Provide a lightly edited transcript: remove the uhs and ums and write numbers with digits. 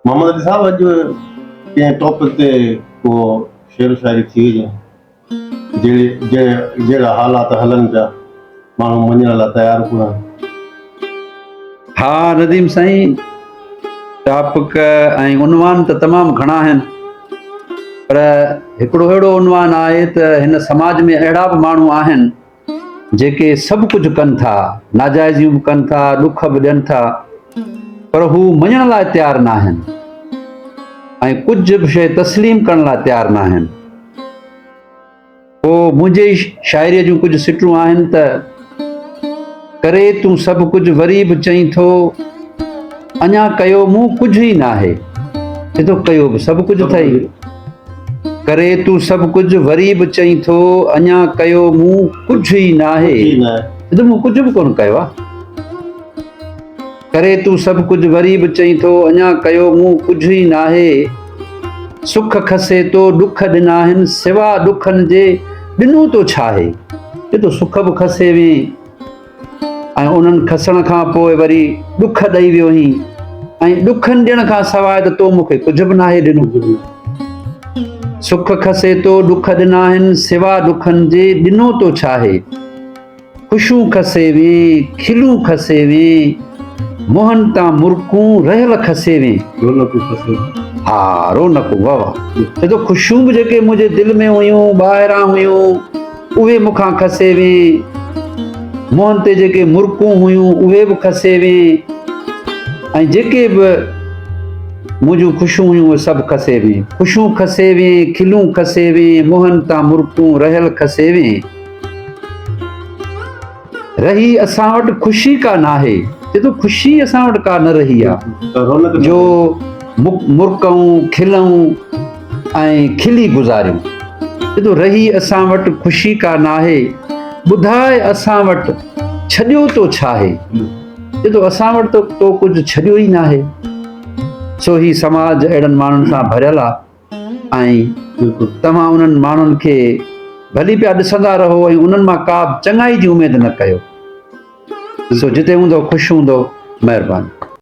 محمد علي صاحب اڄ ڪنهن ٽاپڪ تي ڪو شعر و شاعري ٿي وئي جهڙي جهڙا حالات هلن پيا ماڻهو مڃڻ لاء تيار ڪونهن. ها نديم سائين ٽاپڪ ۽ عنوان ته تمام گهڻا آهن پر هڪڙو اهڙو عنوان آهي ته هن سماج ۾ اهڙا به ماڻهو آهن جيڪي سڀ ڪجهه ڪن ٿا، ناجائزيون به ڪن ٿا، ڏک به ڏين ٿا، پر هو مڃڻ لاء تيار ناهن ۽ ڪجهه به شيء تسليم ڪرڻ لاء تيار ناهن. پوء منهنجي ئي شاعريء جون ڪجهه سٽون آهن ته، ڪري تون سڀ ڪجهه وري به چئين ٿو، اڃا ڪيو مون ڪجهه ئي ناهي. چئي ٿو ڪيو به سڀ ڪجهه اٿئي. ڪري تون سڀ ڪجهه وري به چئين ٿو اڃا ڪيو مون ڪجهه ئي ناهي. چئي ٿو مون ڪجهه به ڪونه ڪيو آ. ڪري تون سڀ ڪجهه وري به چئين ٿو اڃا ڪيو مون ڪجهه ئي ناهي. سک کسي تو ڏک ڏنا آهن سوا ڏکن جي ڏنو تو ڇاهي. چئي ٿو سک به کسي وئين. ۽ انهن کسڻ کان پوء وري ڏک ڏئي ويو هين ۽ ڏکن ڏيڻ کان سواء ته تو مون کي ڪجهه به ناهي ڏنو. سک کسي تو ڏک ڏنا آهن، سوا ڏکن جي ڏنو تو ڇاهي؟ خوشيون کسي وين، کلون کسي وين، منهن تان مرڪون رهيل کسي وين. رونقون کسي وين. ها رونقون، واهه واهه. چئي ٿو خوشيون به جيڪي منهنجي دل ۾ هيون، ٻاهران هيون، اهي مون کان کسي وئين، منهن تي جيڪي مرڪون هيون اهي به کسي وئين ۽ جيڪي به منهنجون خوشيون هيون اهي سڀ کسي وئين. خوشيون کسي وئين، کلون کسي وئين، منهن تان مرڪون رهيل کسي وئين. رهي اسان وٽ خوشي ڪا ناهي. چي ٿو خوشي اسان وٽ ڪا نه رهي آ جو مرڪون، کلون ۽ کلي گذاريون. چي ٿو رهي اسان وٽ خوشي ڪا ناهي. ٻڌاء اسان وٽ ڇڏيو تو ڇاهي. چي ٿو اسان وٽ ته تو ڪجهه ڇڏيو ئي ناهي. سو هي سماج اهڙن ماڻهن سان ڀريل آ. ۽ توهان انهن ماڻهن کي ڀلي پيا ڏسندا رهو ۽ انهن مان ڪا به چڱائي جي اميد نه ڪيو. سو جتي هوندؤ خوش هوندؤ. مهرباني.